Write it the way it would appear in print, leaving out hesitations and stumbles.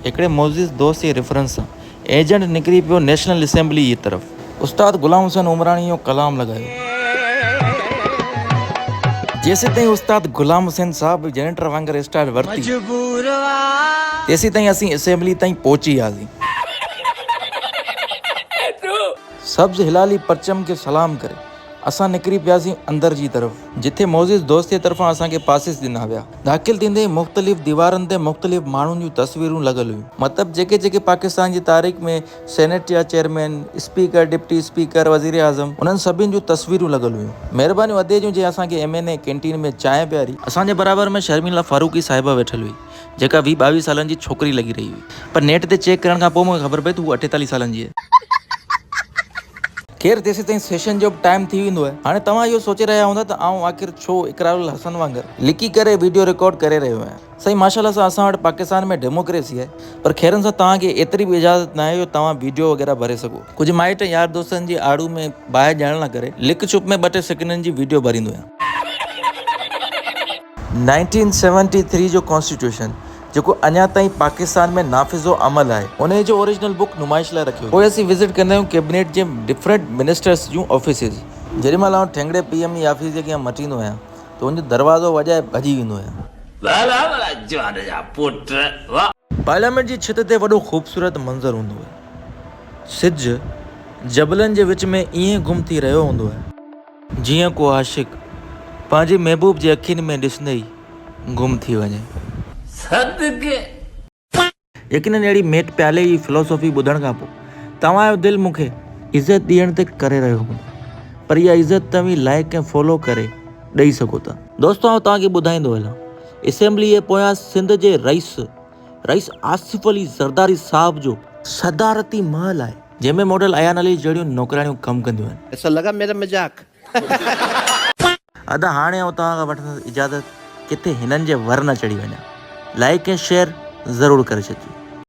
هڪڙي معزز دوست جي ريفرنس سان ايجنٽ نڪري پيو نيشنل اسيمبلي جي طرف. استاد غلام حسين عمراڻي جو ڪلام لڳايو. جيسيتائين استاد غلام حسين صاحب جنريٽر وانگر اسٽارٽ ورتي، تيسيتائين اسين اسيمبلي تائين پهچي وياسين. سبز هلالي پرچم کي سلام ڪري، اسان نڪري پياسين اندر جي طرف. جتي معزز دوست جي طرفان اسان کي پاسز ڏنا ويا. داخل ٿيندي ئي مختلف ديوارن تي مختلف ماڻهن جون تصويرون لڳل هيون. مطلب جيڪي جيڪي پاڪستان جي تاريخ ۾ سينيٽ جا چيئرمين، اسپيڪر، ڊپٽي اسپيڪر، وزيراعظم انهن سڀني جون تصويرون لڳل هيون. مهربانيون ادي جون جنهن اسان کي ايم اين اي ڪينٽين ۾ چانهه پياري. اسان جي برابر ۾ شرميلا فاروقي صاحبه ويٺل هئي جيڪا ويهه ٻاويهه سالن جي ڇوڪري لڳي رهي هئي پر نيٽ تي چيڪ ڪرڻ کان پوء مون کي خبر پئي ته هوء اٺيتاليهه سالن جي آهي. خير تيسيتائين سيشن جو به ٽائيم ٿي ويندو آهي. هاڻي توهان اهو سوچي رهيا هوندا ته آئون آخر ڇو اقرار الحسن وانگر لڪي ڪري ويڊيو رڪارڊ ڪري رهيو آهيان. سائين ماشاءالله سان اسان وٽ پاڪستان ۾ ڊيموڪريسي آهي پر خيرن سان توهان کي ايتري به اجازت ناهي جو توهان ويڊيو وغيره ڀري سگهو. ڪجهه مائٽ ۽ يار دوستن جي آڙو ۾ باهه ڏيڻ لا ڪري لڪ ڇپ ۾ ٻه ٽي سيڪنڊن جي ويڊيو ڀريندو آهيان. 1973 جو ڪانسٽيٽيوشن جيڪو اڃا تائين پاڪستان ۾ نافذ و عمل آهي. انهيء جو اوريجنل بڪ نمائش لاء رکيو ويو. پوء اسين وزٽ ڪندا آهيون ڪيبنيٽ جي ڊفرنٽ منسٽرس جون آفيسز. جيڏي مهل آئون ٺينگڙي پي ايم جي آفيس جي اڳيان مٽيندو آهيان ته ان جو دروازو وڄائي ڀڄي ويندو آهيان. پارليامينٽ جي ڇت تي وڏو خوبصورت منظر هوندو آهي. سج جبلن جي وچ ۾ ائين گم ٿي رهيو هوندو آهي. جيئن ڪو عاشق پنهنجي محبوب جي اکين ۾ ڏسندي ئي گم ٿي وڃي. صدقي. يقينن اهڙي ميٽ پيالي جي فلسفي ٻڌڻ کان پوء توهان جو دل مون کي عزت ڏيڻ تي ڪري رهيو هوندو پر اها عزت توهين لائيڪ ۽ فالو ڪري ڏئي سگهو ٿا. دوستو آئون توهان کي ٻڌائيندو هلان اسيمبلي جي پويان سنڌ جي رئيس رئيس آصف علي زرداري صاحب جو صدارتي محل آهي جنهن ۾ ماڊل ايان علي جهڙيون نوڪرياڻيون ڪم ڪنديون آهن. ايسا لگا ميرا مذاق. ادا هاڻي آئون توهان کان وٺندس اجازت ڪٿي هنن جي ور نه چڙهي وڃان لائيڪ ۽ شيئر ضرور ڪري ڇڏجو.